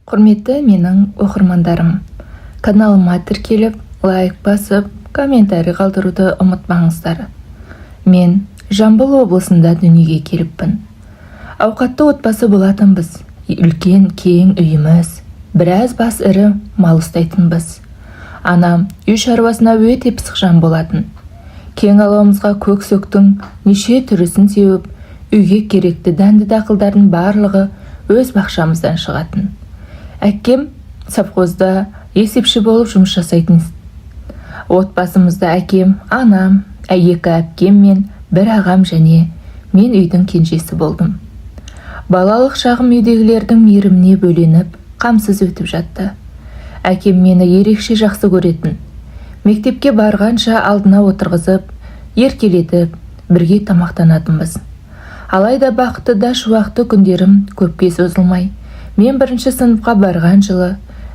Құрметті менің оқырмандарым, каналыма тіркеліп, лайк басып, комментарий қалдыруды ұмытпаңыздар. Мен Жамбыл облысында дүниеге келіппін. Ауқатты отбасы болатынбыз. Үлкен кең үйіміз, біраз бас ірі мал ұстайтынбыз. Анам үй шаруасына өте пысық жан болатын. Кең алауымызға көк сөктің неше түрісін сеуіп, үйге керекті дәнді дақылдардың барлығы өз бақшамыздан шығатын. Әкем совхозда есепші болып жұмыс жасайтын. Отбасымызда әкем, анам, екі әпкем мен бір ағам және мен үйдің кенжесі болдым. Балалық шағым үйдегілердің мейіріміне бөленіп, қамсыз өтіп жатты. Әкем мені ерекше жақсы көретін. Мектепке барғанша алдына отырғызып, еркелетіп, бірге тамақтанатынбыз. Алайда бақытты да шуақты күндерім көпке созылмай, мен бірінші сыныпқа барған жылы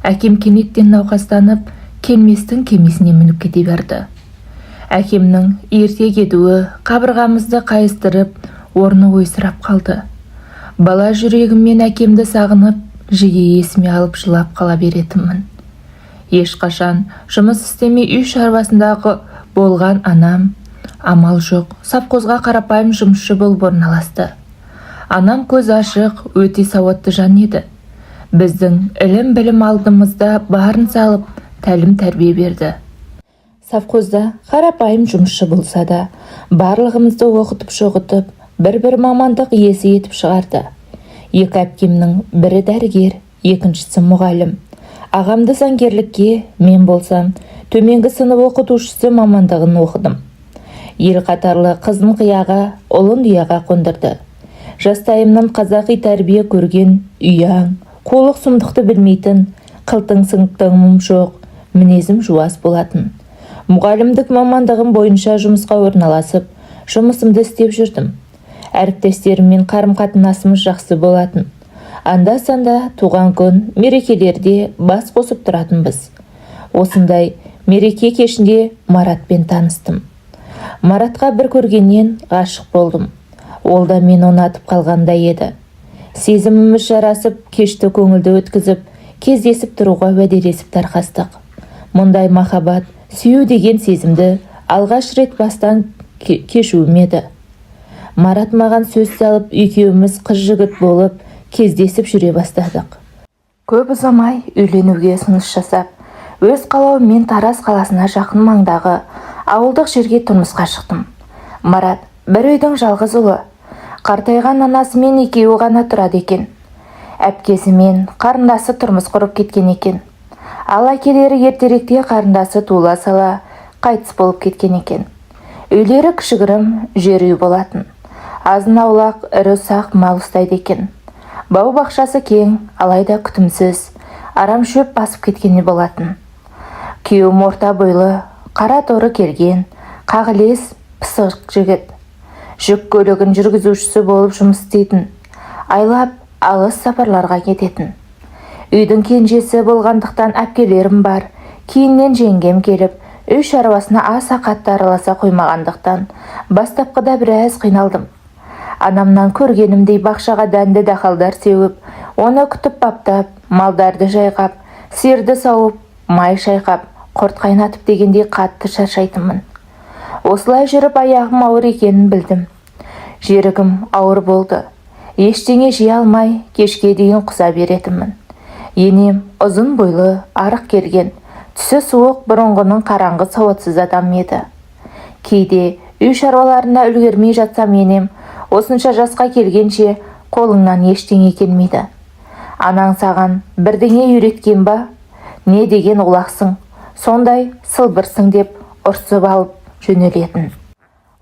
әкем кенеттен науқастанып, келместің кемесіне мініп кете берді. Әкемнің ерте кетуі қабырғамызды қайыстырып, орны ойсырап қалды. Бала жүрегіммен әкемді сағынып, жиі есіме алып жылап қала беретінмін. Ешқашан жұмыс істемей, үй шаруасындағы болған анам амал жоқ, совхозға қарапайым жұмысшы болып орналасты. Анам көз ашық, өте сауатты жан еді. Біздің ілім-білім алдымызда барын салып, тәлім-тәрбие берді. Совхозда қарапайым жұмысшы болса да, барлығымызды оқытып-шоғытып, бір-бір мамандық иесі етіп шығарды. Екі әпкемнің бірі дәрігер, екіншісі мұғалім. Ағамды заңгерлікке, мен болсам, төменгі сынып оқытушысы мамандығын оқыдым. Ел қатарлы қызын қияға, ұлын ұяға қондырды. Жастайымнан қазақи тәрбие көрген, ұяң, қулық сұмдықты білмейтін, қылтың-сылтыңым жоқ, мінезім жуас болатын. Мұғалімдік мамандығым бойынша жұмысқа орналасып, жұмысымды істеп жүрдім. Әріптестеріммен қарым-қатынасымыз жақсы болатын. Анда-санда туған күн, мерекелерде бас қосып тұратынбыз. Осындай мереке кешінде Маратпен таныстым. Маратқа бір көргеннен ғашық болдым. Ол да мені ұнатып қалғандай еді. Сезіміміз жарасып, кешті көңілді өткізіп, кездесіп тұруға уәделесіп тарқастық. Мұндай махаббат, сүю деген сезімді алғаш рет бастан кешуім еді. Марат маған сөз салып, екеуміз қыз жігіт болып кездесіп жүре бастадық. Көп ұзамай үйленуге ұсыныс жасап, өз қалауыммен Тараз қаласына жақын маңдағы ауылдық жерге тұрмысқа шықтым. Марат бір үйдің жалғыз ұлы. Қартайған анасымен екеуі ғана тұрады екен. Әпкесі мен қарындасы тұрмыс құрып кеткен екен. Ал әкелері ертеректе қарындасы туыла сала қайтыс болып кеткен екен. Үйлері кішігірім жер үй болатын. Азын аулақ ірі ұсақ мал ұстайды екен. Бау бақшасы кең, алайда күтімсіз, арам шөп басып кеткен болатын. Күйеуім орта бойлы, қара торы келген, қағылез, пысық жігіт. Жүк көлігін жүргізушісі болып жұмыс істейтін. Айлап алыс сапарларға кететін. Үйдің кенжесі болғандықтан әпкелерім бар, кейіннен жеңгем келіп, үй шаруасына аса қатты араласа қоймағандықтан бастапқыда біраз қиналдым. Анамнан көргенімдей бақшаға дәнді дақылдар сеуіп, оны күтіп баптап, малдарды жайғап, сиырды сауып, май шайқап, құрт қайнатып дегендей қатты шаршайтынмын. Осылай жүріп аяғым ауыр екенін білдім. Жерігім ауыр болды. Ештеңе жей алмай, кешке дейін құса беретінмін. Енем ұзын бойлы, арық келген, түсі суық, бұрынғының қараңғы сауатсыз адам еді. Кейде үй шаруаларына үлгермей жатсам, енем: «Осынша жасқа келгенше қолыңнан ештеңе келмейді. Анаң саған бірдеңе үйреткен ба? Не деген олақсың, сондай сылбырсың», – деп ұрсып алып жөнелетін.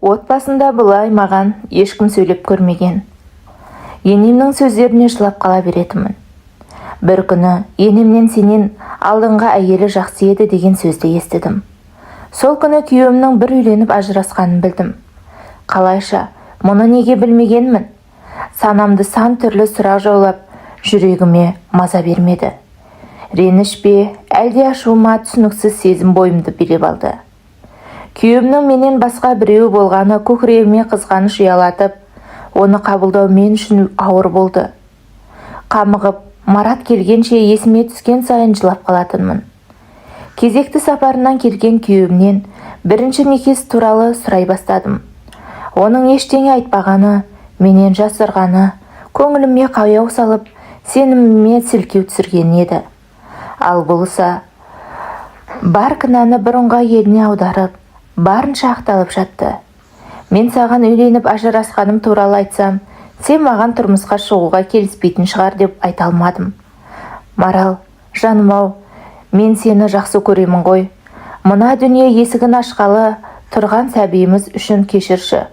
Отбасында бұлай маған ешкім сөйлеп көрмеген. Енемнің сөздеріне жылап қала беретінмін. Бір күні енемнен «Сенен алдыңғы әйелі жақсы еді» деген сөзді естідім. Сол күні күйеуімнің бір үйленіп ажырасқанын білдім. Қалайша, мұны неге білмегенмін? Санамды сан түрлі сұрақ жаулап, жүрегіме маза бермеді. Реніш пе, әлде ашу ма, түсініксіз сезім бойымды билеп алды. Күйеуімнің менен басқа біреуі болғаны көкірегіме қызғаныш ұялатып, оны қабылдау мен үшін ауыр болды. Қамығып Марат келгенше есіме түскен сайын жылап қалатынмын. Кезекті сапарынан келген күйеуімнен бірінші некесі туралы сұрай бастадым. Оның ештеңе айтпағаны, менен жасырғаны, көңіліме қаяу салып, сеніміме селкеу түсірген еді. Ал болса, бар кінәні бұрынғы әйеліне аударып, барынша ақталып жатты. Мен саған үйленіп ажырасқаным туралы айтсам, сен маған тұрмысқа шығуға келіспейтін шығар деп айта алмадым. Марал, жаным-ау, мен сені жақсы көремін ғой. Мына дүние есігін ашқалы тұрған сәбиіміз үшін кешірші.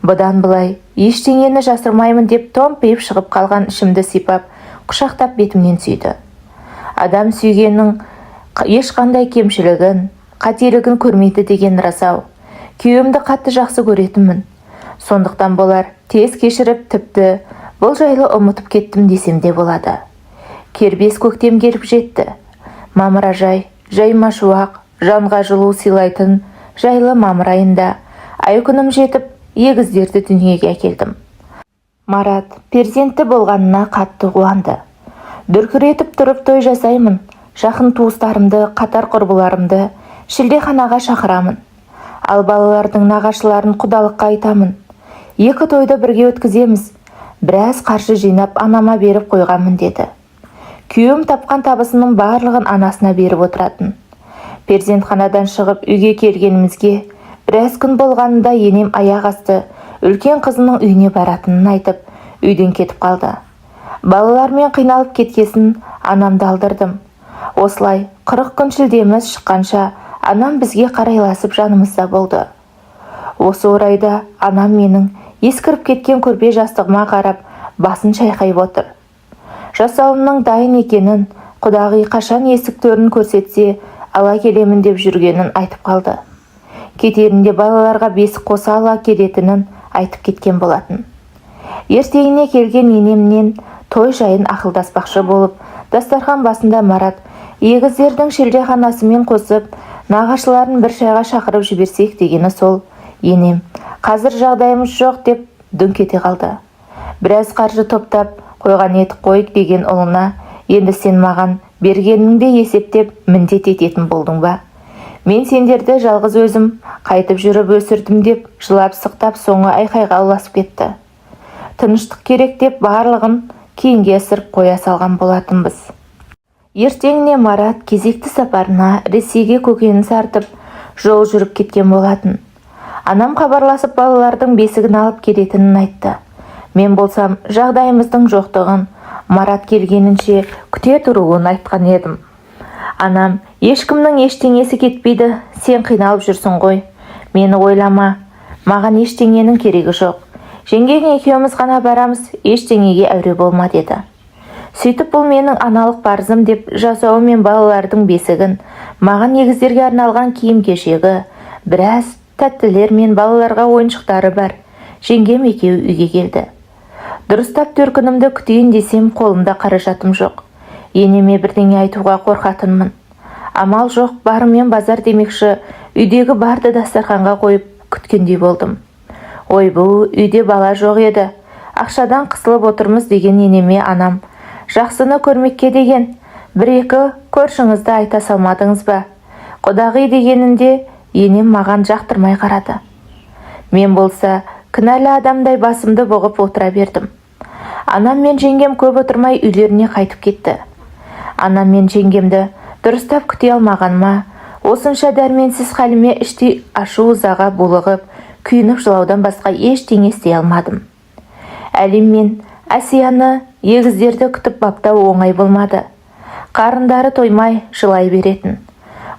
Бұдан былай ештеңені жасырмаймын деп томпиып шығып қалған ішімді сипап, құшақтап бетімнен сүйді. Адам сүйгеннің ешқандай кемшілігін, қателігін көрмейді деген рас-ау. Күйеуімді қатты жақсы көретінмін. Сондықтан болар, тез кешіріп, тіпті бұл жайлы ұмытып кеттім десем де болады. Кербез көктем келіп жетті. Мамыражай, жайма шуақ, жанға жылу сыйлайтын жайлы мамыр айында ай күнім жетіп, егіздерді дүниеге әкелдім. Марат перзентті болғанына қатты қуанды. Дүркіретіп тұрып той жасаймын, жақын туыстарымды, қатар құрбыларымды шілдеханаға шақырамын. Ал балалардың нағашыларын құдалыққа айтамын. Екі тойды бірге өткіземіз. Біраз қаржы жинап анама беріп қойғанмын деді. Күйеуім тапқан табысының барлығын анасына беріп отыратын. Перзентханадан шығып үйге келгенімізге біраз күн болғанында енем аяқ асты үлкен қызының үйіне баратынын айтып, үйден кетіп қалды. Балалармен қиналып кеткесін анамды алдырдым. Осылай 40 күн шілдеміз шыққанша анам бізге қарайласып жанымызда болды. Осы орайда анам менің ескіріп кеткен көрпе жастығыма қарап басын шайқай отыр. Жасауымның дайын екенін, құдағи қашан есік төрін көрсетсе ала келемін деп жүргенін айтып қалды. Кетерінде балаларға бесік қоса ала келетінін айтып кеткен болатын. Ертеңіне келген енемнен той жайын ақылдаспақшы болып, дастархан басында Марат егіздердің шілдеханасымен қосып, нағашыларын бір шайға шақырып жіберсек дегені сол, енем қазір жағдайымыз жоқ деп дүңк ете қалды. Біраз қаржы топтап қойған едік қой деген ұлына, енді сен маған бергеніңді есептеп міндет ететін болдың ба? Мен сендерді жалғыз өзім қайтып жүріп өсірдім деп жылап сықтап соңы айқайға ұласып кетті. Тыныштық керек деп барлығын кейінге ысырып қоя салған болатынбыз. Ертеңіне Марат кезекті сапарына Ресейге көкөніс артып жол жүріп кеткен болатын. Анам хабарласып балалардың бесігін алып келетінін айтты. Мен болсам жағдайымыздың жоқтығын, Марат келгенінше күте тұруын айтқан едім. Анам, ешкімнің ештеңесі кетпейді, сен қиналып жүрсің ғой. Мені ойлама, маған ештеңенің керегі жоқ. Жеңгең екеуміз ғана барамыз, ештеңеге әуре болма деді. Сөйтіп бұл менің аналық парызым деп жасауы мен балалардың бесігін, маған егіздерге арналған киім-кешегі, біраз тәттілер мен балаларға ойыншықтары бар. Жеңгем екеуі үйге келді. Дұрыстап төркінімді күтейін десем, қолымда қаражатым жоқ. Енеме бірдеңе айтуға қорқатынмын. Амал жоқ, барымен базар демекші, үйдегі барды дастарханға қойып күткендей болдым. Ойбу, үйде бала жоқ еді. Ақшадан қысылып отырмыз деген енеме анам, жақсыны көрмекке деген, бір-екі көршіңізді айта салмадыңыз ба? Құдағи дегенінде енем маған жақтырмай қарады. Мен болса, кінәлі адамдай басымды бұғып отыра бердім. Анам мен жеңгем көп отырмай үйлеріне қайтып кетті. Анам мен жеңгемді дұрыстап күте алмағаныма, осынша дәрменсіз халіме іштей ашу ызаға булығып, күйініп жылаудан басқа ештеңе істей алмадым. Әлім мен Әсияны егіздерді күтіп баптау оңай болмады. Қарындары тоймай жылай беретін.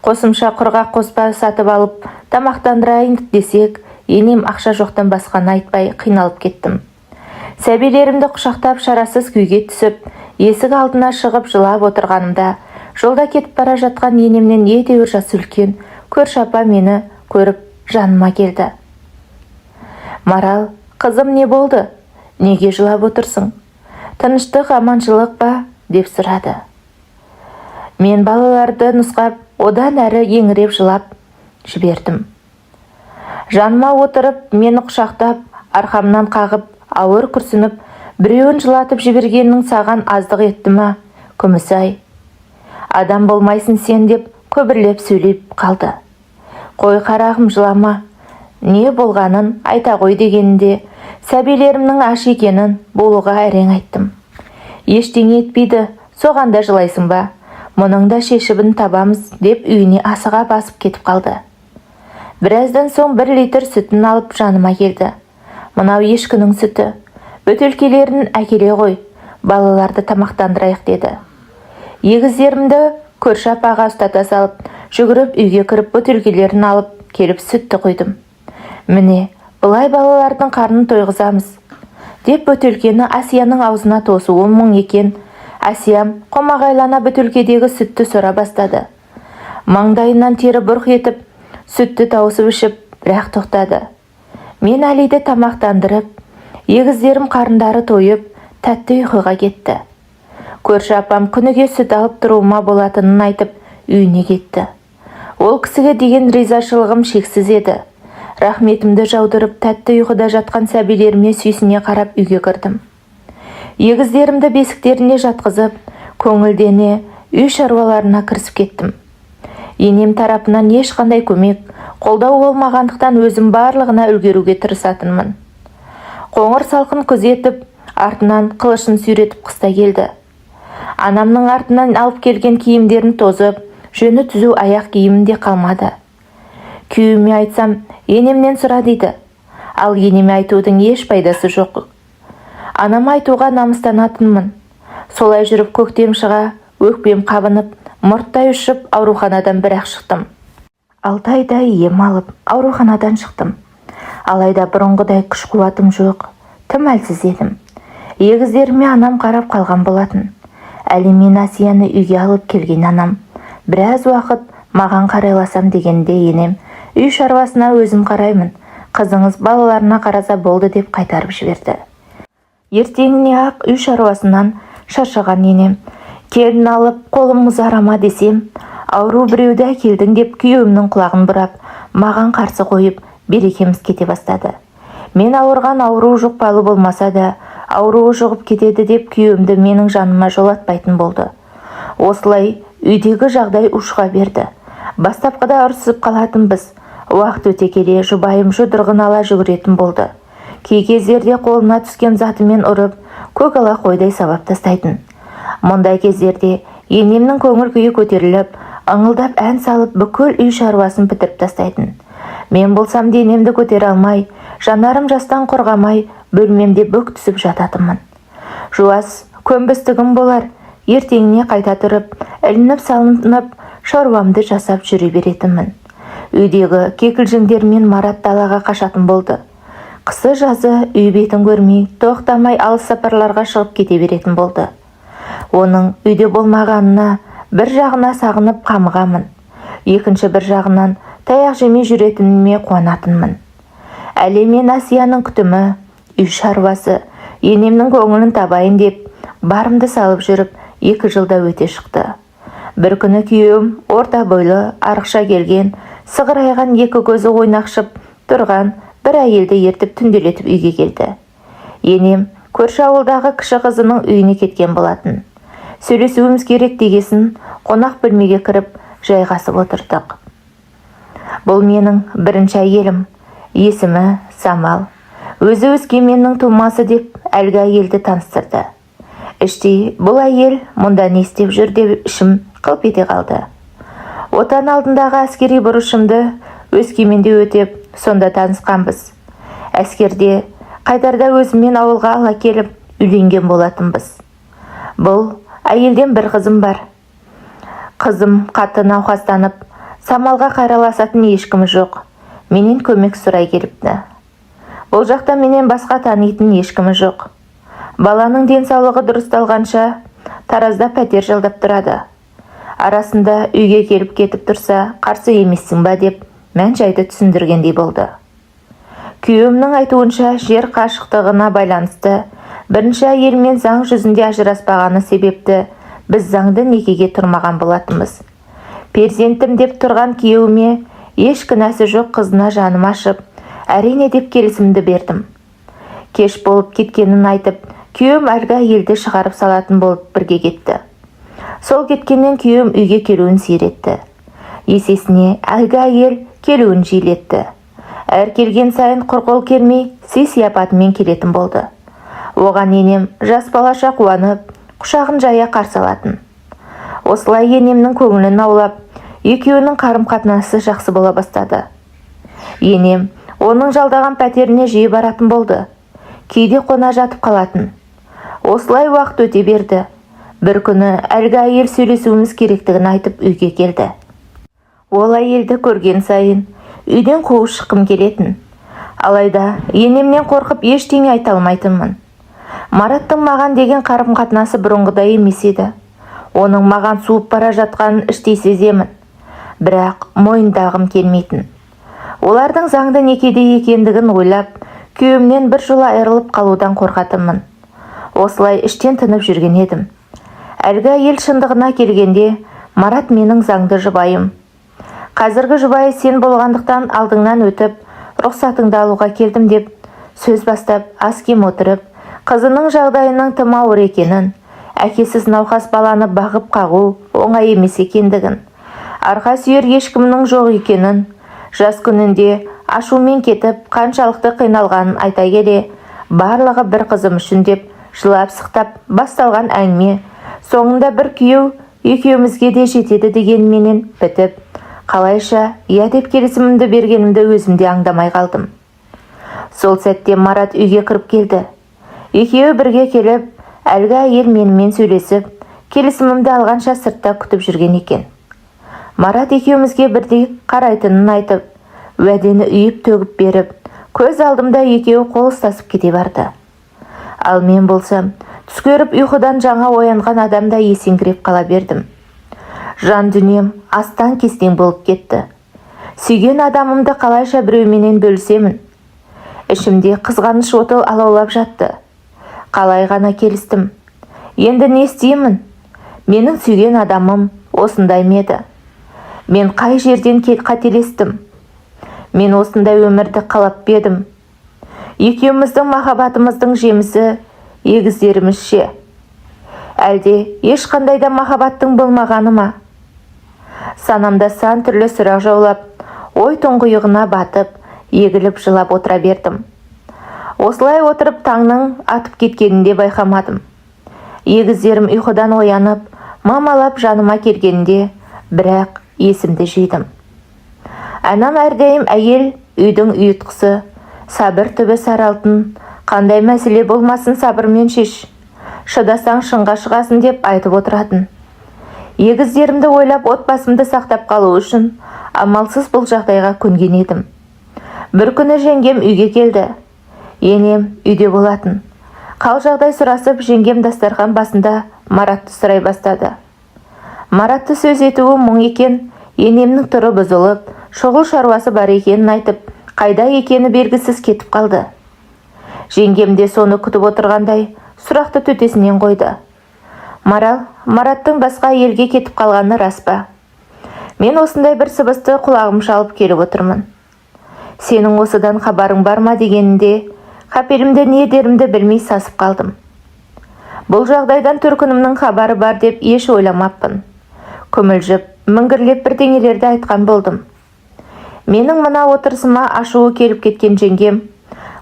Қосымша құрғақ қоспа сатып алып тамақтандырайын десек, енем ақша жоқтан басқаны айтпай қиналып кеттім. Сәбилерімді құшақтап шарасыз күйге түсіп, есік алдына шығып жылап отырғанымда, жолда кетіп бара жатқан енемнен едәуір жасы үлкен көрші апа мені көріп жаныма келді. Марал, қызым не болды? Неге жылап отырсың? Тыныштық, аманшылық па? Деп сұрады. Мен балаларды нұсқап, одан әрі еңіреп жылап жібердім. Жаныма отырып, мені құшақтап, арқамнан қағып, ауыр күрсініп, Біреуін жылатып жібергенің саған аздық етті ма, Күмісай? Адам болмайсың сен, деп күбірлеп сөйлеп қалды. Қой, қарағым, жылама, не болғанын айта ғой дегенінде, сәбилерімнің аш екенін Болуға әрең айттым. Ештеңе етпейді, соған да жылайсың ба? Мұның да шешімін табамыз, деп үйіне асыға басып кетіп қалды. Біраздан соң 1 литр сүтін алып жаныма келді. Мынау ешкінің сүті, бөтелкелерін әкеле ғой, балаларды тамақтандырайық, деді. Егіздерімді көрші апаға ұстата салып, жүгіріп үйге кіріп, бөтелкелерін алып келіп, сүтті құйдым. Міне, былай балалардың қарнын тойғызамыз, деп бөтелкені Асияның аузына тосуым мұң екен, Асиям қомағайлана бөтелкедегі сүтті сора бастады. Маңдайынан тері бұрқ етіп, сүтті тауысып ішіп, бірақ тоқтады. Мен Әлиді тамақтандырып, егіздерім қарындары тойып, тәтті ұйқыға кетті. Көрші апам күніге сүт алып тұруыма болатынын айтып, үйіне кетті. Ол кісіге деген ризашылығым шексіз еді. Рахметімді жаудырып, тәтті ұйқыда жатқан сәбилеріме сүйсіне қарап үйге кірдім. Егіздерімді бесіктеріне жатқызып, көңілдене үй шаруаларына кірісіп кеттім. Енем тарапынан ешқандай көмек, қолдау болмағандықтан, өзім барлығына үлгеруге тырысатынмын. Қоңыр салқын күз етіп, артынан қылышын сүйретіп қыста келді. Анамның артынан алып келген киімдерін тозып, жөні түзу аяқ киімім де қалмады. Күйеуіме айтсам, енемнен сұра дейді. Ал енеме айтудың еш пайдасы жоқ. Анама айтуға намыстанатынмын. Солай жүріп көктем шыға, өкпем қабынып, мұрттай ұшып, ауруханадан бір-ақ шықтым. 6 айдай ем алып, ауруханадан шықтым. Алайда бұрынғыдай күш-қуатым жоқ, тым әлсіз едім. Егіздеріме анам қарап қалған болатын. Әли мен Асияны үйге алып келген анам біраз уақыт маған қарайласам дегенде, енем үй шаруасына өзім қараймын, қызыңыз балаларына қараса болды, деп қайтарып жіберді. Ертеңіне-ақ үй шаруасынан шаршаған енем келін алып, қолым ұзара ма десем, ауру біреуді әкелдің деп күйеуімнің құлағын бұрап, маған қарсы қойып, берекеміз кете бастады. Мен ауырған ауру жұқпалы болмаса да, ауруы жұғып кетеді деп, күйеуімді менің жаныма жолатпайтын болды. Осылай үйдегі жағдай ушыға берді. Бастапқыда ұрсысып қалатынбыз. Уақыт өте келе жұбайым жұдырығын ала жүгіретін болды. Кей кездерде қолына түскен затымен ұрып, көк ала қойдай сабап тастайтын. Мұндай кездерде енемнің көңіл күйі көтеріліп, ыңылдап ән салып, бүкіл үй шаруасын бітіріп тастайтын. Мен болсам денемді көтере алмай, жанарым жастан құрғамай, бөлмемде бүк түсіп жататынмын. Жуас көнбістігім болар, ертеңіне қайта тұрып, ілініп салынып шаруамды жасап жүре беретінмін. Үйдегі кекілжіңдермен Марат далаға қашатын болды. Қысы жазы үй бетін көрмей, тоқтамай алыс сапарларға шығып кете беретін болды. Оның үйде болмағанына бір жағына сағынып қамығамын, екінші бір жағынан таяқ жемей жүретініме қуанатынмын. Әлі мен Асияның күтімі, үй шаруасы, енемнің көңілін табайын деп барымды салып жүріп, 2 жылда өте шықты. Бір күні күйеуім орта бойлы, арықша келген, сығырайған екі көзі ойнақшып тұрған бір әйелді ертіп, түнделетіп үйге келді. Енем көрші ауылдағы кіші қызының үйіне кеткен болатын. Сөйлесуіміз керек дегесін, қонақ бөлмеге кіріп жайғасып отырдық. Бұл менің бірінші әйелім, есімі Самал, өзі Өскеменнің тумасы, деп әлгі әйелді таныстырды. Іштей бұл әйел мұнда не істеп жүр деп ішім қылп ете қалды. Отан алдындағы әскери борышымды Өскеменде өтеп, сонда танысқанбыз. Әскерде қайтарда өзіммен ауылға ала келіп, үйленген болатынбыз. Бұл әйелден бір қызым бар. Қызым қатты науқастанып, Самалға қарайласатын ешкімі жоқ, менен көмек сұрай келіпті. Бұл жақта менен басқа танитын ешкімі жоқ. Баланың денсаулығы дұрысталғанша Таразда пәтер жалдап тұрады. Арасында үйге келіп кетіп тұрса, қарсы емессің ба, деп мән жайды түсіндіргендей болды. Күйеуімнің айтуынша, жер қашықтығына байланысты бірінші әйелімен заң жүзінде ажыраспағаны себепті, біз заңды некеге тұрмаған болатынбыз. Перзентім деп тұрған күйеуіме, еш кінәсі жоқ қызына жаным ашып, әрине деп келісімді бердім. Кеш болып кеткенін айтып, Күйеуім әлгі әйелді шығарып салатын болып бірге кетті. Сол кеткеннен күйеуім үйге келуін сиретті. Есесіне әлгі әйел келуін жиілетті. Әр келген сайын құр қол келмей, сый-сияпатымен келетін болды. Оған енем жас балаша қуанып, құшағын жая қарсы алатын. Осылай енемнің көңілін аулап, екеуінің қарым-қатынасы жақсы бола бастады. Енем оның жалдаған пәтеріне жиі баратын болды. Кейде қона жатып қалатын. Осылай уақыт өте берді. Бір күні әлгі әйел сөйлесуіміз керектігін айтып үйге келді. Ол әйелді көрген сайын үйден қуып шыққым келетін. Алайда енемнен қорқып ештеңе айта алмайтынмын. Мараттың маған деген қарым-қатынасы бұрынғыдай емес еді. Оның маған суып бара жатқанын іштей сеземін. Бірақ мойындағым келмейтін. Олардың заңды некеде екендігін ойлап, күйеуімнен бір жола айырылып қалудан қорқатынмын. Осылай іштен тынып жүрген едім. Әлгі әйел шындығына келгенде, Марат менің заңды жұбайым. Қазіргі жұбайы сен болғандықтан алдыңнан өтіп, рұқсатыңды алуға келдім деп сөз бастап, аз-кем отырып, қызының жағдайының тым ауыр екенін, әкесіз науқас баланы бағып қағу оңай емес екендігін, арқа сүйер ешкімнің жоқ екенін, жас күнінде ашумен кетіп, қаншалықты қиналғанын айта келе, барлығы бір қызым үшін деп жылап сықтап басталған әңгіме соңында бір күйеу екеумізге де жетеді дегенменен бітіп, қалайша иә деп келісімімді бергенімді өзім де аңдамай қалдым. Сол сәтте Марат үйге кіріп келді. Екеуі бірге келіп, әлгі әйел менімен сөйлесіп, келісімімді алғанша сыртта күтіп жүрген екен. Марат екеумізге бірдей қарайтынын айтып, уәдені үйіп төгіп беріп, көз алдымда екеуі қол ұстасып кете барды. Ал мен болсам, түс көріп ұйқыдан жаңа оянған адамдай есеңгіреп қала бердім. Жан дүнием астан кестең болып кетті. Сүйген адамымды қалайша біреуменен бөлісемін? Ішімде қызғаныш оты алаулап жатты. Қалай ғана келістім? Енді не істеймін? Менің сүйген адамым осындай ма еді? Мен қай жерден қателестім? Мен осындай өмірді қалап па едім? Екеуміздің махаббатымыздың жемісі егіздеріміз ше? Әлде ешқандай да махаббаттың болмағаны ма? Санамда сан түрлі сұрақ жаулап, ой тұңғиығына батып, егіліп жылап отыра бердім. Осылай отырып таңның атып кеткенін де байқамадым. Егіздерім ұйқыдан оянып, мамалап жаныма келгенде, бірақ есімді жидым. Анам әрдайым әйел үйдің ұйытқысы, сабыр түбі сары алтын, қандай мәселе болмасын сабырмен шеш, шыдасаң шыңға шығасың деп айтып отыратын. Егіздерімді ойлап, отбасымды сақтап қалу үшін амалсыз бұл жағдайға көнген едім. Бір күні жеңгем үйге келді. Енем үйде болатын. Қал жағдай сұрасып, жеңгем дастархан басында Маратты сұрай бастады. Маратты сөз етуі мұң екен, енемнің түрі бұзылып, шұғыл шаруасы бар екенін айтып, қайда екені белгісіз кетіп қалды. Жеңгем де соны күтіп отырғандай сұрақты төтесінен қойды. Марал, Мараттың басқа әйелге кетіп қалғаны рас па? Мен осындай бір сыбысты құлағым шалып келіп отырмын. Сенің осыдан хабарың бар ма дегенінде, қапелімде не дерімді білмей сасып қалдым. Бұл жағдайдан төркінімнің хабары бар деп еш ойламаппын. Күмілжіп, міңгірлеп бірдеңелерді айтқан болдым. Менің мына отырысыма ашуы келіп кеткен жеңгем,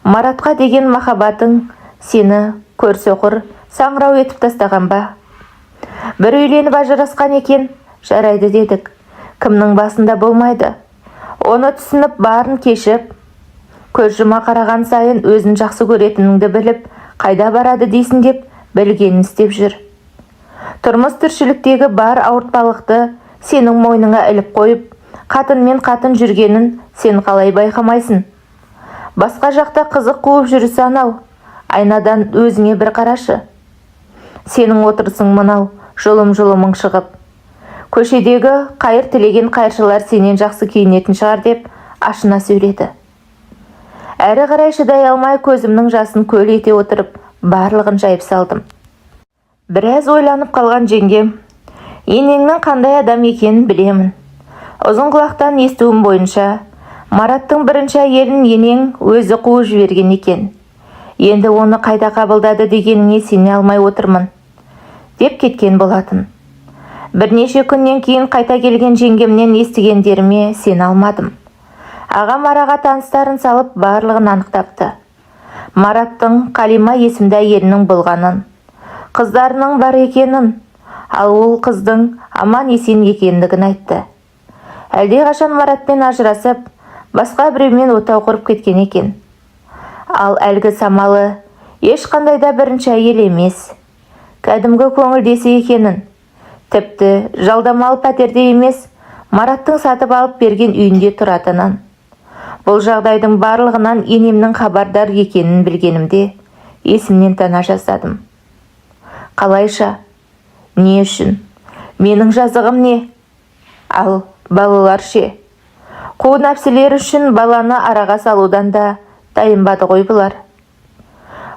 Маратқа деген махаббатың сені көрсоқыр, саңырау етіп тастаған ба? Бір үйленіп ажырасқан екен, жарайды дедік. Кімнің басында болмайды. Оны түсініп, барын кешіп, көз жұма қараған сайын өзін жақсы көретініңді біліп, қайда барады дейсің деп білгенін істеп жүр. Тұрмыс тіршіліктегі бар ауыртпалықты сенің мойныңа іліп қойып, қатынмен қатын жүргенін сен қалай байқамайсың? Басқа жақта қызық қуып жүрісі анау, айнадан өзіңе бір қарашы. Сенің отырысың мынау, жұлым-жұлымың шығып. Көшедегі қайыр тілеген қайыршылар сенен жақсы киінетін шығар деп ашына сөйледі. Әрі қарай шыдай алмай, көзімнің жасын көл ете отырып, барлығын жайып салдым. Біраз ойланып қалған жеңгем, енеңнің қандай адам екенін білемін. Ұзын құлақтан естуім бойынша, Мараттың бірінші әйелін енең өзі қуып жіберген екен. Енді оны қайта қабылдады дегеніңе сене алмай отырмын, деп кеткен болатын. Бірнеше күннен кейін қайта келген жеңгемнен естігендеріме сене алмадым. Ағам араға таныстарын салып, барлығын анықтапты. Мараттың Қалима есімді әйелінің болғанын, қыздарының бар екенін, ал ол қыздың аман-есен екендігін айтты. Әлдеқашан Маратпен ажырасып, басқа біреумен отау құрып кеткен екен. Ал әлгі Самалы ешқандай да бірінші әйел емес, кәдімгі көңілдесі екенін, тіпті жалдамалы пәтерде емес, Мараттың сатып алып берген үйінде тұратынын. Бұл жағдайдың барлығынан енемнің хабардар екенін білгенімде есімнен тана жаздадым. Қалайша? Не үшін? Менің жазығым не? Ал балалар ше? Қу нәпсілер үшін баланы араға салудан да тайынбады ғой бұлар.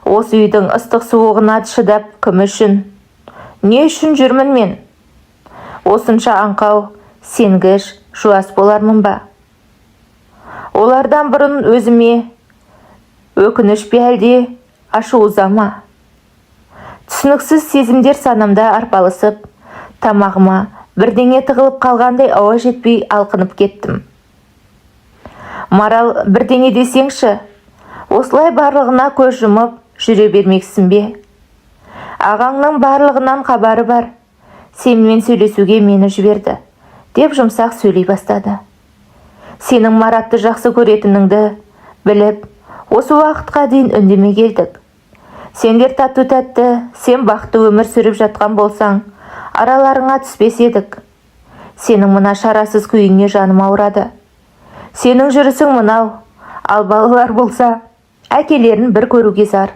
Осы үйдің ыстық суығына шыдап кім үшін? Не үшін жүрмін мен? Осынша аңқау, сенгіш, жуас болармын ба? Олардан бұрын өзіме өкініш пе, әлде ашу ыза ма? Түсініксіз сезімдер санамда арпалысып, тамағыма бірдеңе тығылып қалғандай, ауа жетпей алқынып кеттім. Марал, бірдеңе десеңші, осылай барлығына көз жұмып жүре бермексің бе? Ағаңның барлығынан хабары бар, сенімен сөйлесуге мені жіберді, деп жұмсақ сөйлей бастады. Сенің Маратты жақсы көретініңді біліп, осы уақытқа дейін үндемей келдік. Сендер тату тәтті, сен бақытты өмір сүріп жатқан болсаң, араларыңа түспес едік. Сенің мына шарасыз күйіңе жаным ауырады. Сенің жүрісің мынау, ал балалар болса, әкелерін бір көруге зар.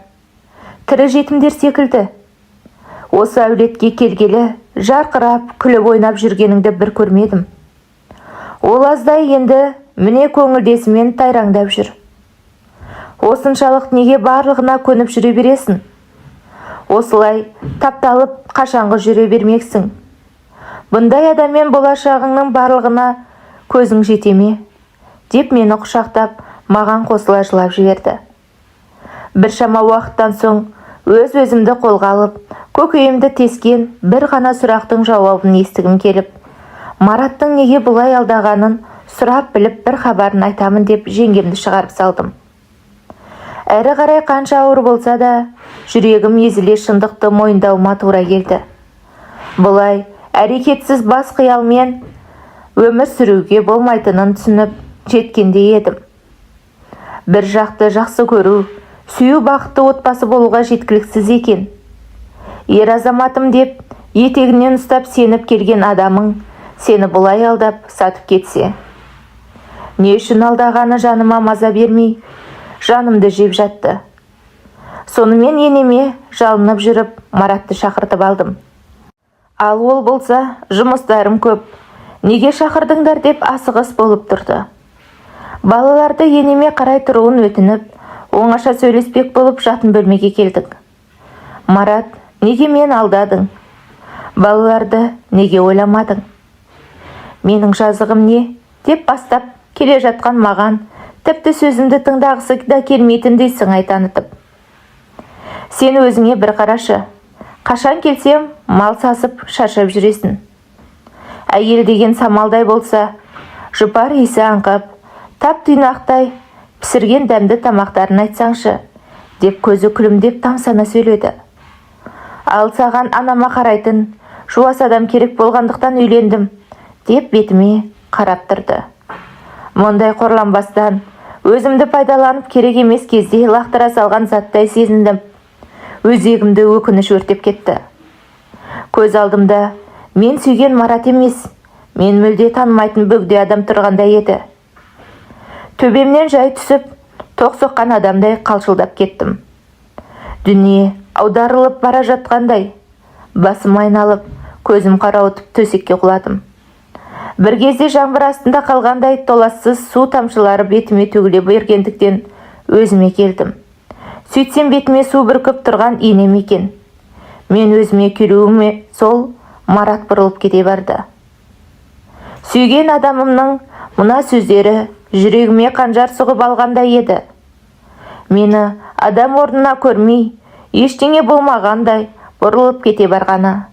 Тірі жетімдер секілді. Осы әулетке келгелі жарқырап күліп ойнап жүргеніңді бір көрмедім. Ол аздай, енді міне көңілдесімен тайраңдап жүр. Осыншалық неге барлығына көніп жүре бересің? Осылай тапталып қашанғы жүре бермексің? Бұндай адаммен болашағыңның барлығына көзің жете ме? Деп мені құшақтап, маған қосыла жылап жіберді. Біршама уақыттан соң өз өзімді қолға алып, көкейімді тескен бір ғана сұрақтың жауабын естігім келіп, Мараттың неге бұлай алдағанын сұрап біліп, бір хабарын айтамын деп жеңгемді шығарып салдым. Әрі қарай қанша ауыр болса да, жүрегім езіле шындықты мойындауыма тура келді. Бұлай әрекетсіз, бас қиялмен өмір сүруге болмайтынын түсініп жеткендей едім. Бір жақты жақсы көру, сүю бақытты отбасы болуға жеткіліксіз екен. Ер азаматым деп етегінен ұстап сеніп келген адамың сені бұлай алдап, сатып кетсе. Не үшін алдағаны жаныма маза бермей, жанымды жеп жатты. Сонымен енеме жалынып жүріп, Маратты шақыртып алдым. Ал ол болса, жұмыстарым көп, неге шақырдыңдар деп асығыс болып тұрды. Балаларды енеме қарай тұруын өтініп, оңаша сөйлеспек болып жатын бөлмеге келдік. Марат, неге мен алдадың? Балаларды неге ойламадың? Менің жазығым не? Деп бастап келе жатқан маған тіпті сөзімді тыңдағысы да келмейтіндей сыңай танытып. Сен өзіңе бір қарашы. Қашан келсем, мал сасып, шаршап жүресің. Әйел деген самалдай болса, жұпар иісі аңқып, тап тұйнақтай пісірген дәмді тамақтарын айтсаңшы, деп көзі күлімдеп тамсана сөйледі. Ал саған анама қарайтын жуас адам керек болғандықтан үйлендім, деп бетіме қарап тұрды. Мұндай қорланбастан, өзімді пайдаланып, керек емес кезде лақтыра салған заттай сезіндім. Өзегімді өкініш өртеп кетті. Көз алдымда мен сүйген Марат емес, мен мүлде танымайтын бөгде адам тұрғандай еді. Төбемнен жай түсіп, тоқ соққан адамдай қалшылдап кеттім. Дүние аударылып бара жатқандай, басым айналып, көзім қарауытып, төсекке құладым. Бір кезде жаңбыр астында қалғандай, толассыз су тамшылары бетіме төгіле бергендіктен өзіме келдім. Сөйтсем, бетіме су бүркіп тұрған енем екен. Мен өзіме келуіме сол Марат бұрылып кете барды. Сүйген адамымның мына сөздері жүрегіме қанжар сұғып алғандай еді. Мені адам орнына көрмей, ештеңе болмағандай бұрылып кете барғаны.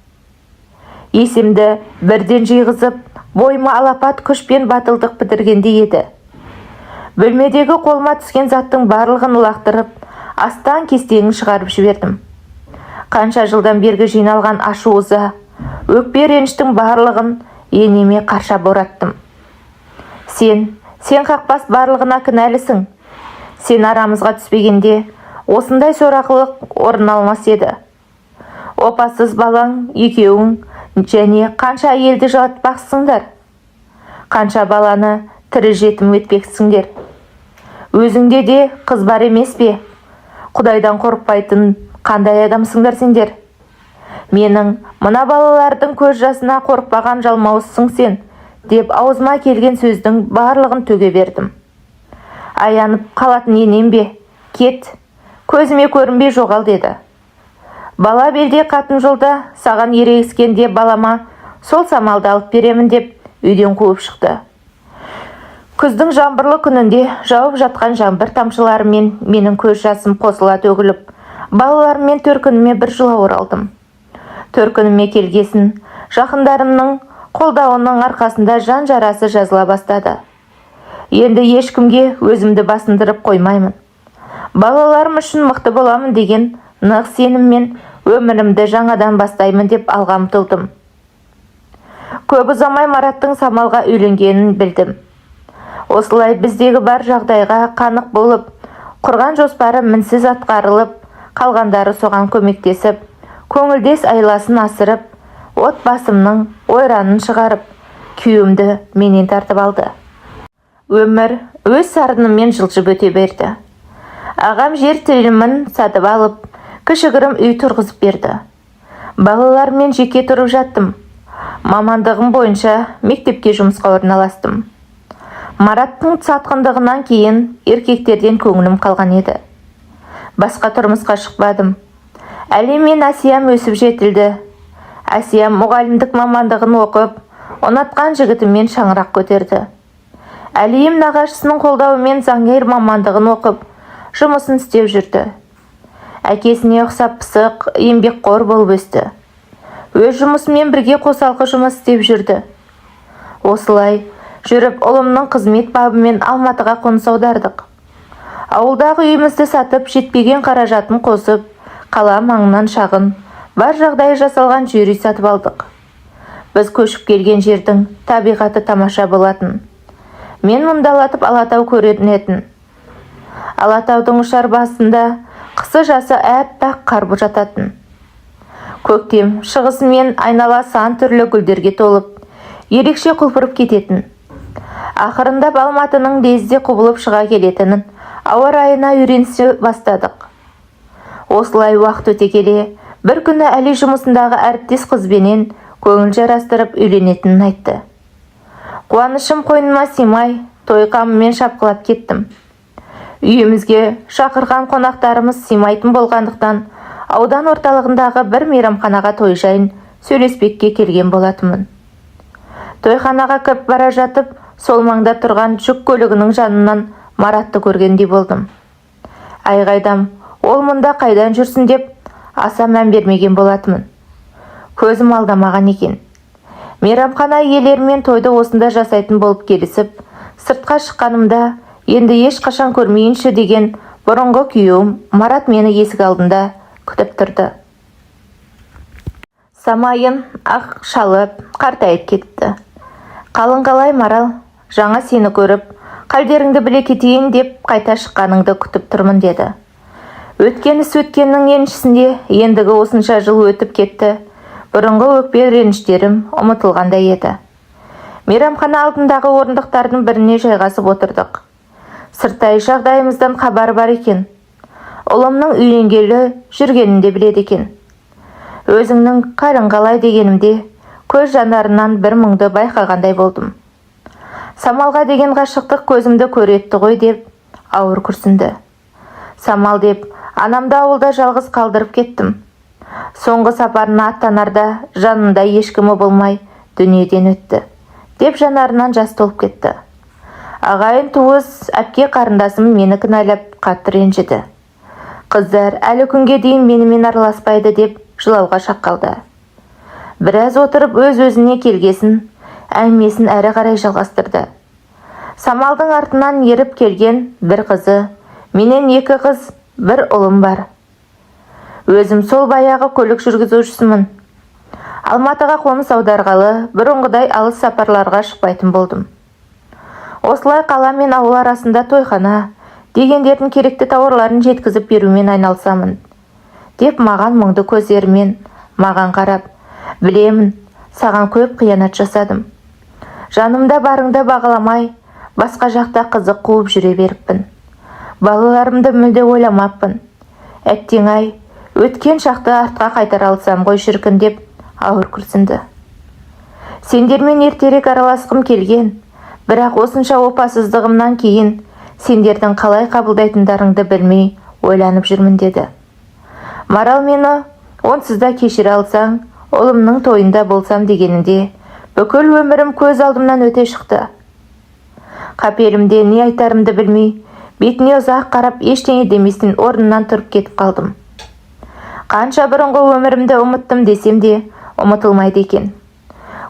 Есімді бірден жиғызып, бойыма алапат күш пен батылдық бітіргендей еді. Бөлмедегі қолыма түскен заттың барлығын лақтырып, астан-кестеңін шығарып жібердім. Қанша жылдан бергі жиналған ашу-ыза, өкпе-реніштің барлығын енеме қарша бораттым. Сен қақбас барлығына кінәлісің. Сен арамызға түспегенде осындай сорақылық орын алмас еді. Опасыз балаң екеуің және қанша әйелді жылатпақсыңдар? Қанша баланы тірі жетім етпексіңдер? Өзіңде де қыз бар емес пе? Құдайдан қорықпайтын қандай адамсыңдар сендер? Менің мына балалардың көз жасына қорықпаған жалмауызсың сен, деп аузыма келген сөздің барлығын төге бердім. Аянып қалатын енем бе? Кет, көзіме көрінбей жоғал деді. Бала белде, қатын жолда, саған ерегіскенде балама сол Самалды алып беремін деп үйден қуып шықты. Күздің жаңбырлы күнінде жауып жатқан жаңбыр тамшыларымен менің көз жасым қосыла төгіліп, балаларыммен төркініме бір жыла оралдым. Төркініме келгесін жақындарымның қолдауының арқасында жан жарасы жазыла бастады. Енді ешкімге өзімді басындырып қоймаймын. Балаларым үшін мықты боламын деген нық сеніммен өмірімді жаңадан бастаймын деп алға ұмтылдым. Көп ұзамай Мараттың Самалға үйленгенін білдім. Осылай біздегі бар жағдайға қанық болып, құрған жоспары мінсіз атқарылып, қалғандары соған көмектесіп, көңілдес айласын асырып, отбасымның ойранын шығарып, күйеуімді менен тартып алды. Өмір өз сарынымен жылжып өте берді. Ағам жер телімін сатып алып, кішігірім үй тұрғызып берді. Балаларыммен жеке тұрып жаттым. Мамандығым бойынша мектепке жұмысқа орналастым. Мараттың сатқындығынан кейін еркектерден көңілім қалған еді. Басқа тұрмысқа шықпадым. Әлем мен Әсиям өсіп жетілді. Әсиям мұғалімдік мамандығын оқып, ұнатқан жігітімен шаңырақ көтерді. Әлием нағашысының қолдауымен заңгер мамандығын оқып, жұмысын істеп жүрді. Әкесіне ұқсап пысық, еңбекқор болып өсті. Өз жұмысымен бірге қосалқы жұмыс істеп жүрді. Осылай жүріп ұлымның қызмет бабымен Алматыға қоныс аудардық. Ауылдағы үйімізді сатып, жетпеген қаражатын қосып, қала маңынан шағын, бар жағдайы жасалған жер үй сатып алдық. Біз көшіп келген жердің табиғаты тамаша болатын. Мен мұндалатып Алатау көрінетін. Алатаудың ұшар басында қысы жазы әппақ қар жататын. Көктем шығысымен айнала сан түрлі гүлдерге толып, ерекше құлпырып кететін. Ақырындап Алматының лезде құбылып шыға келетінін ауа райына үйренісе бастадық. Осылай уақыт өте келе, бір күні Әли жұмысындағы әріптес қызбенен көңіл жарастырып үйленетінін айтты. Қуанышым қойныма сыймай, той қамымен шапқылап кеттім. Үйімізге шақырған қонақтарымыз сыймайтын болғандықтан, аудан орталығындағы бір мейрамханаға той жайын сөйлеспекке келген болатынмын. Тойханаға кіріп бара жатып, сол маңда тұрған жүк көлігінің жанынан Маратты көргендей болдым. Ай қайдам, ол мұнда қайдан жүрсін деп аса мән бермеген болатынмын. Көзім алдамаған екен. Мейрамхана иелерімен тойды осында жасайтын болып келісіп, сыртқа шыққанымда енді ешқашан көрмейінші деген бұрынғы күйеуім Марат мені есік алдында күтіп тұрды. Самайын ақ шалып, қартайып кетіпті. Қалың қалай, Марал, жаңа сені көріп, қалдеріңді біле кетейін деп қайта шыққаныңды күтіп тұрмын деді. Өткен іс өткеннің еншісінде, ендігі осынша жыл өтіп кетті. Бұрынғы өкпе реніштерім ұмытылғандай еді. Мейрамхана алдындағы орындықтардың біріне жайғасып отырдық. Сырттай жағдайымыздан хабары бар екен. Ұлымның үйленгелі жүргенін де біледі екен. Өзіңнің қалың қалай дегенімде, көз жанарынан бір мұңды байқағандай болдым. Самалға деген ғашықтық көзімді көр етті ғой деп ауыр күрсінді. Самал деп анамды ауылда жалғыз қалдырып кеттім. Соңғы сапарына аттанарда жанында ешкімі болмай дүниеден өтті деп жанарынан жас толып кетті. Ағайын-туыс, әпке-қарындасым мені кінәлап қатты ренжіді. Қыздар әлі күнге дейін менімен араласпайды деп жылауға шақ қалды. Біраз отырып өз-өзіне келгесін, әңгімесін әрі қарай жалғастырды. Самалдың артынан еріп келген бір қызы, менен екі қыз, бір ұлым бар. Өзім сол баяғы көлік жүргізушісімін. Алматыға қоныс аударғалы бұрынғыдай алыс сапарларға шықпайтын болдым. Осылай қала мен ауыл арасында тойхана дегендердің керекті тауарларын жеткізіп берумен айналысамын деп маған мұңды көздерімен маған қарап, білемін, саған көп қиянат жасадым. Жанымда барыңды бағаламай, басқа жақта қызық қуып жүре беріппін. Балаларымды мүлде ойламаппын. Әттең-ай, өткен шақты артқа қайтара алсам ғой шіркін деп ауыр күрсінді. Сендермен ертерек араласқым келген, бірақ осынша опасыздығымнан кейін сендердің қалай қабылдайтындарыңды білмей ойланып жүрмін деді. Марал мені онсыз да кешіре алсаң, ұлымның тойында болсам дегенінде бүкіл өмірім көз алдымнан өте шықты. Қапелімде не айтарымды білмей, бетіне ұзақ қарап, ештеңе деместен орнымнан тұрып кетіп қалдым. Қанша бұрынғы өмірімді ұмыттым десем де, ұмытылмайды екен.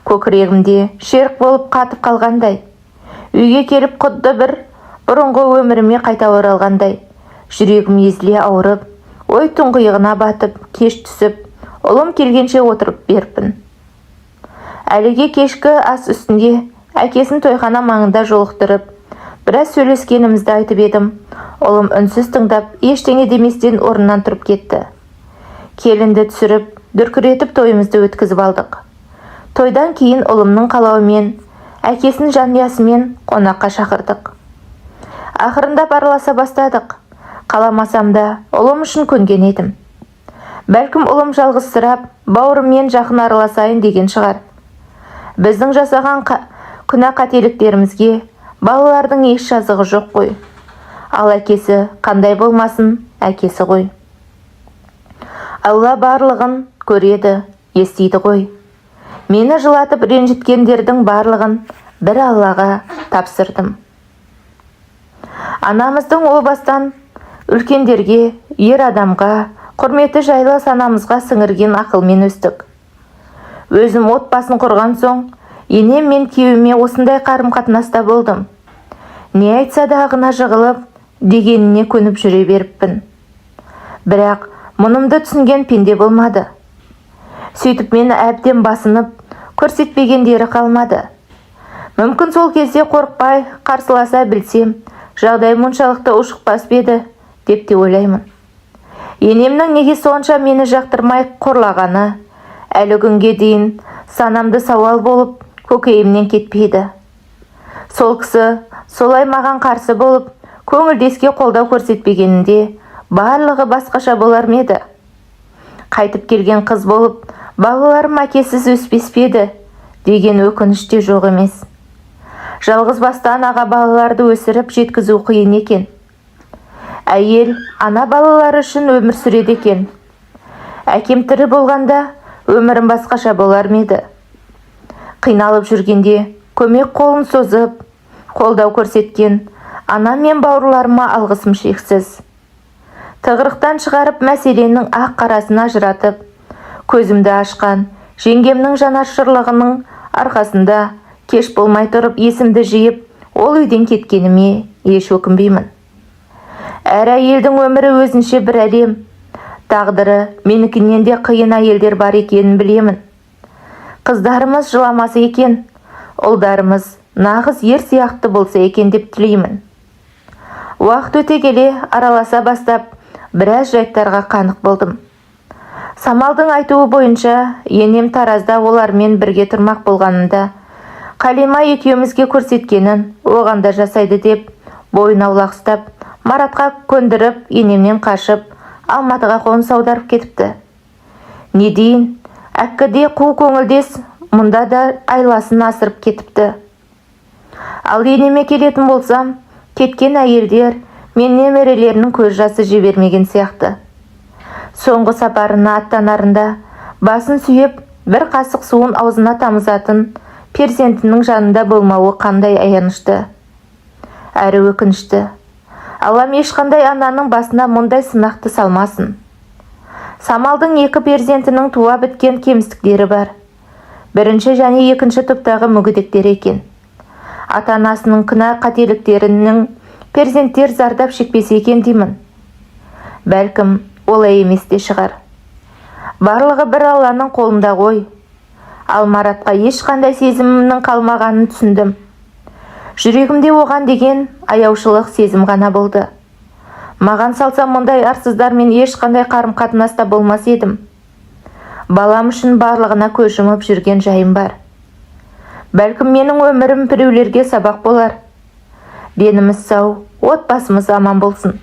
Көкірегімде шерік болып қатып қалғандай. Үйге келіп құдды бір бұрынғы өміріме қайта оралғандай. Жүрегім езіле ауырып, ой тұңғиығына батып, кеш түсіп, ұлым келгенше отырып беріппін. Әліге кешкі ас үстінде әкесін тойхана маңында жолықтырып, біраз сөйлескенімізді айтып едім, ұлым үнсіз тыңдап, ештеңе деместен орнынан тұрып кетті. Келінді түсіріп, дүркіретіп тойымызды өткізіп алдық. Тойдан кейін ұлымның қалауымен, әкесін жанұясымен қонаққа шақырдық. Ақырындап араласа бастадық. Қаламасам да, ұлым үшін көнген едім. Бәлкім ұлым жалғызсырап, бауырыммен жақын араласайын деген шығар. Біздің жасаған күнә қателіктерімізге балалардың еш жазығы жоқ қой. Ал әкесі қандай болмасын, әкесі ғой. Алла барлығын көреді, естиді ғой. Мені жылатып ренжіткендердің барлығын бір Аллаға тапсырдым. Анамыздың о бастан үлкендерге, ер адамға құрметі жайлы санамызға сіңірген ақылмен өстік. Өзім отбасын құрған соң, енем мен күйеуіме осындай қарым-қатынаста болдым. Не айтса да ағына жығылып, дегеніне көніп жүре беріппін. Бірақ мұнымды түсінген пенде болмады. Сөйтіп мені әбден басынып, көрсетпегендері қалмады. Мүмкін сол кезде қорықпай қарсыласа білсем, жағдай мұншалықты ушықпас па еді деп те ойлаймын. Енемнің неге сонша мені жақтырмай қорлағаны әлі күнге дейін санамды сауал болып көкейімнен кетпейді. Сол кісі солай маған қарсы болып, көңілдеске қолдау көрсетпегенінде барлығы басқаша болар ма еді? Қайтып келген қыз болып, балаларым әкесіз өспес пе еді деген өкініш те жоқ емес. Жалғыз басты анаға балаларды өсіріп жеткізу қиын екен. Әйел ана балалары үшін өмір сүреді екен. Әкем тірі болғанда өмірім басқаша болар ма еді? Қиналып жүргенде көмек қолын созып, қолдау көрсеткен анам мен бауырларыма алғысым шексіз. Тығырықтан шығарып, мәселенің ақ қарасын ажыратып, көзімді ашқан жеңгемнің жанашырлығының арқасында кеш болмай тұрып есімді жиып, ол үйден кеткеніме еш өкінбеймін. Әр әйелдің өмірі өзінше бір әлем. Тағдыры менікінен де қиын әйелдер бар екенін білемін. Қыздарымыз жыламаса екен, ұлдарымыз нағыз ер сияқты болса екен деп тілеймін. Уақыт өте келе араласа бастап, біраз жайттарға қанық болдым. Самалдың айтуы бойынша, енем Таразда олармен бірге тұрмақ болғанында, Қалима екеумізге көрсеткенін оған да жасайды деп, бойын аулақ ұстап, Маратқа көндіріп, енемнен қашып, Алматыға қоныс аударып кетіпті. Не дейін, әккі қу көңілдес мұнда да айласын асырып кетіпті. Ал енеме келетін болсам, кеткен әйелдер мен немерелерінің көз жасы жібермеген сияқты. Соңғы сапарына аттанарында басын сүйеп, бір қасық суын аузына тамызатын перзентінің жанында болмауы қандай аянышты. Әрі өкінішті. Аллам ешқандай ананың басына мұндай сынақты салмасын. Самалдың екі перзентінің туа біткен кемістіктері бар. Бірінші және екінші топтағы мүгедектер екен. Ата-анасының күнә қателіктерінің перзенттер зардап шекпесе екен деймін. Бәлкім, олай емес те шығар. Барлығы бір Алланың қолында ғой. Ал Маратқа ешқандай сезімімнің қалмағанын түсіндім. Жүрегімде оған деген аяушылық сезім ғана болды. Маған салса, мұндай арсыздармен ешқандай қарым-қатынаста болмас едім. Балам үшін барлығына көз жұмып жүрген жайым бар. Бәлкім, менің өмірім біреулерге сабақ болар. Деніміз сау, отбасымыз аман болсын.